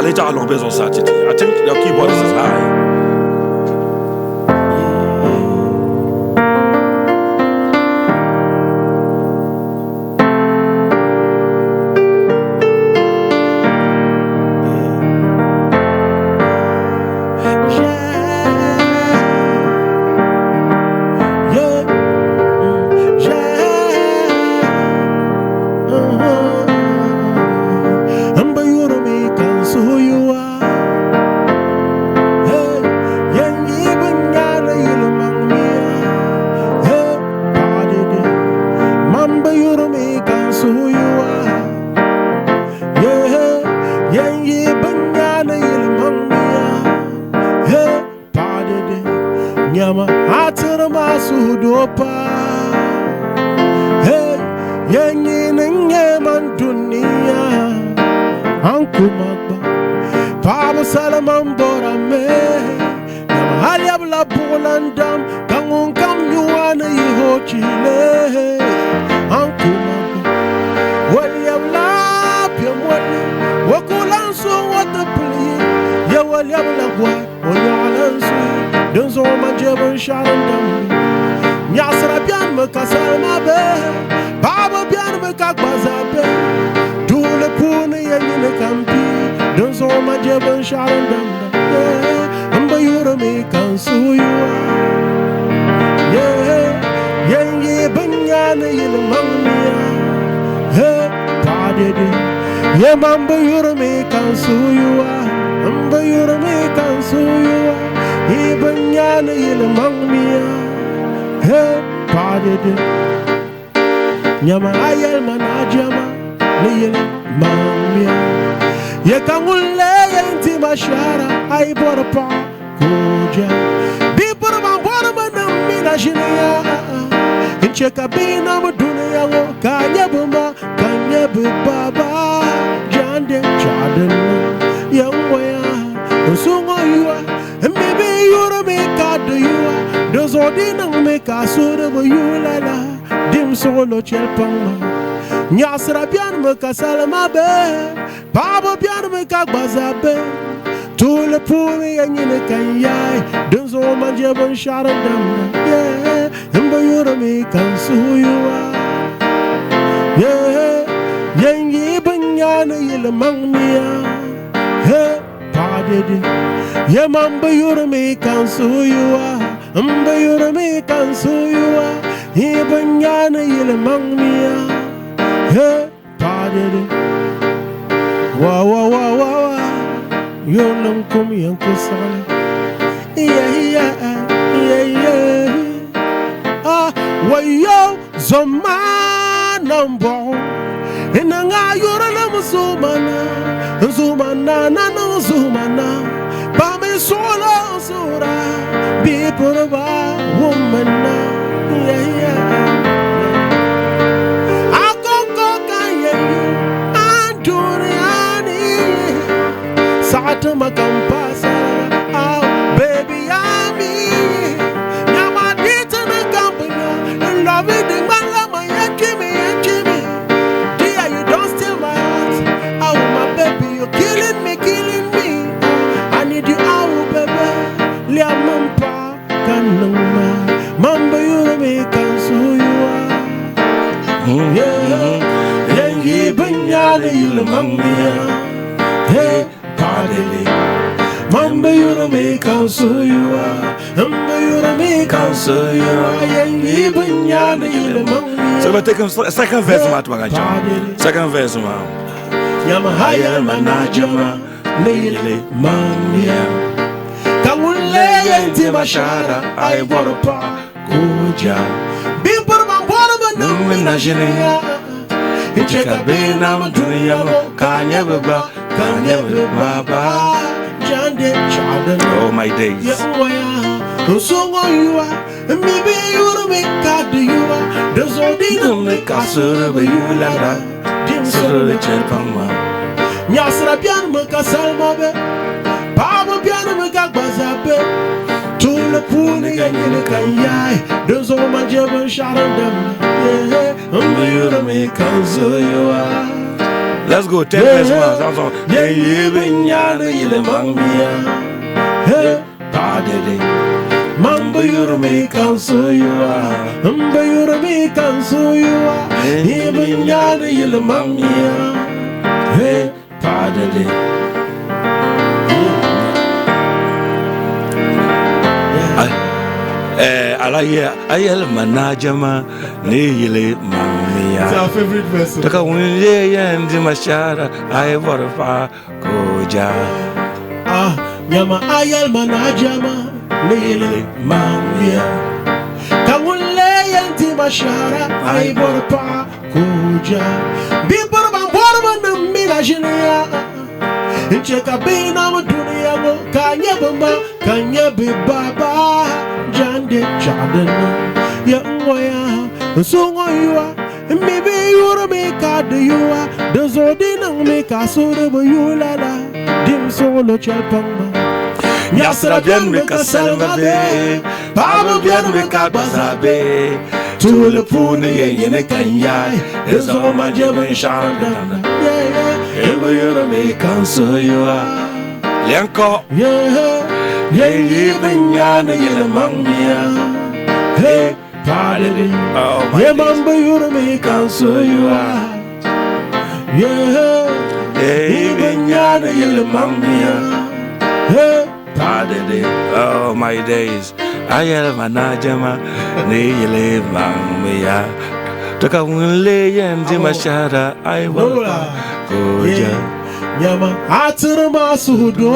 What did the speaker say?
Ka lee chaɣ luŋ be zuɣusaa titi. I think your keyboard is high. Nyama atiri ma suhudo pa. Hey, yenyini nye man dunia Anku magba Paɣaba salima n bɔra me. Nyama hali yabla buɣulan dam Ka ŋun kam nyuwa ni yihi o chihili. Anku magba Wali yabla piɛm wali Wakulan so wata pili Ya wali yabla gwahi O nyaɣala n suhi Dinzuɣu man je binshɛɣu din damdi. Nyaɣasira bɛni mi ka salima be. Paɣaba bɛni mi ka gbaza be. Duɣuli puuni ya nyini ka n pii. Dinzuɣu man je binshɛɣu din damda. Yeah, n bi yurimi ka n suhu yuwa. Yeah, yɛn yi binyaani yili maŋ miya. Hey, paɣa dede. Ye man bi yurimi ka n suhu yuwa. N bi yurimi ka n suhu yuwa. Yi binyaani yili maŋ miya. Hey, paɣa dede. Nyama a yɛlima na jɛma ni yili maŋ miya. Ye ka ŋun lee yɛn ti ma shɛhira a yi bɔri paɣa ka o je. Bibiri ban bɔri mi niŋ mi na ʒini ya. N che ka bihi nam dunia ŋɔ ka a nyɛ bi ma ka n nyɛ bi baba. Jande chaɣu din niŋ yɛn ŋɔya n su ŋɔ yuwa. N mi bi yuri mi ka di yuwa. Di zuɣu di niŋ mi ka a suhuri bi yu lala. Dim suɣulo chɛli paŋ ma. Nyaɣasira bɛni mi ka salima be. Paɣaba bɛni mi ka gbaza be. Tuuli puuni ya nyini ka n yaai. Dinzuɣu man je binshɛɣu din damda. Yeah, n bi yuri mi ka n suhu yuwa. Yeah, yɛn yi binyaani yili maŋ miya. Hey, paɣa dede. Ye man bi yuri mi ka n suhu yuwa. N bi yuri mi ka n suhu yuwa. Yi binyaani yili maŋ miya. Hey, paɣa dede. Wa wa wa wa wa. Yurilim kum yɛn ku siɣili. Yeah, yeah, yeah, yeah. Ah, wayo zoma nambɔɣu. Ina ŋa yurilim zumana. Zumana na na zumana. Bami suɣulo suhura. Bipuriba wumana. Yeah, yeah. Akonko kan yeyu. Anduriani. Saati makampasa. Oh, baby, I'm me. Nyama dita na company. Love it, the man, love my kimi, kimi. Dear, you don't steal my heart. Oh, my baby, you're killing me, killing me. I need you, oh, baby. Liamampa, kanuma. Mamba, you me, kansu you are. Yeah, yeah, yeah, binyani yili maŋ miya. Hey, paɣa Mamba yurimi ka n suhu yuwa. Mba yurimi ka n suhu yuwa. Yɛn yi binyaani yili maŋ miya. So, we're taking second verse maa tuma ka chaŋ. Second verse maa. Nyama hayal mana jama ni yili maŋ miya. Ka ŋun lee yɛn ti ma shɛhira a yi bɔri paɣa ka o ja. Bibiri ban bɔri mi niŋ mi na ʒini ya. N che ka bihi nam dunia ŋɔ ka a nyɛ bi ba ka a nyɛ bi baba. Jande chaɣu din niŋ. Oh my days. Ye ŋɔya n so ŋɔ yuwa. N mi bi yuri mi ka di yuwa. Di zuɣu di niŋ mi ka suhuri bi yu lala. Dim Suhuri chɛli paŋ ma. Nyaɣasira bɛni mi ka salima be. Paɣaba bɛni mi ka gbaza be. Tuuli puuni ya nyini ka n yaai. Dinzuɣu man je binshɛɣu din damda. Yeah, n bi yuri mi ka n suhu yuwa. Let's go. Ten verse maa zaŋ sɔŋ. Yan yi bi nyaani yili maŋ mia. Hey, Paɣa dede. Man bi yurimi ka n suhuyuwa, n bi yurimi ka n suhuyuwa, yi bi nyaani yili maŋ mia. Hey, Paɣa dede. Ala ye a yɛli ma naa jɛma ni yili maŋ mia. It's our favorite verse. To ka ŋun lee yɛn di ma shahara a yi bɔri paɣa ka o ja. Ah, nyama a yɛli ma naa jɛma ni yili maŋ mia. Ka ŋun lee yɛn di ma shahara a yi bɔri paɣa ka o ja. Bibiriba bɔrimi ni m mi na ʒini ya. N chɛ ka bihi nam dunia ŋɔ ka a nyɛ bɛ ma ka n nyɛ bɛ baba. Jande chaɣ din niŋ ya n-ŋɔ ya n suhu ŋɔ yuwa. M mi bi yurimi ka di yuwa, di zuɣu di niŋmi ka a suhuri bi yu lala. Dim suɣulo chɛli paŋ ma. Nyaɣisira benimi ka salima be, paɣaba benimi ka gba zaa be. Tuuli puuni yɛn yini ka n yaai, di zuɣu man je binshɛɣu damda. N bi yurimi ka n suhu yuwa. Lɛnkɔ, yɛn yi bi nyaani yili maŋ mia. Hey, paɣa Oh my Ye days. man bi yurimi ka n suhu yuwa. Yeah. Hey, bi nyaani yili maŋ mia. Hey. Paɣa Oh my days. A yɛli ma naa jɛma ni yili maŋ mia. To ka ŋun lee yɛn di ma shahara a yi bɔri Nola. ka o ja. Nyama a tiri ma suhudoo.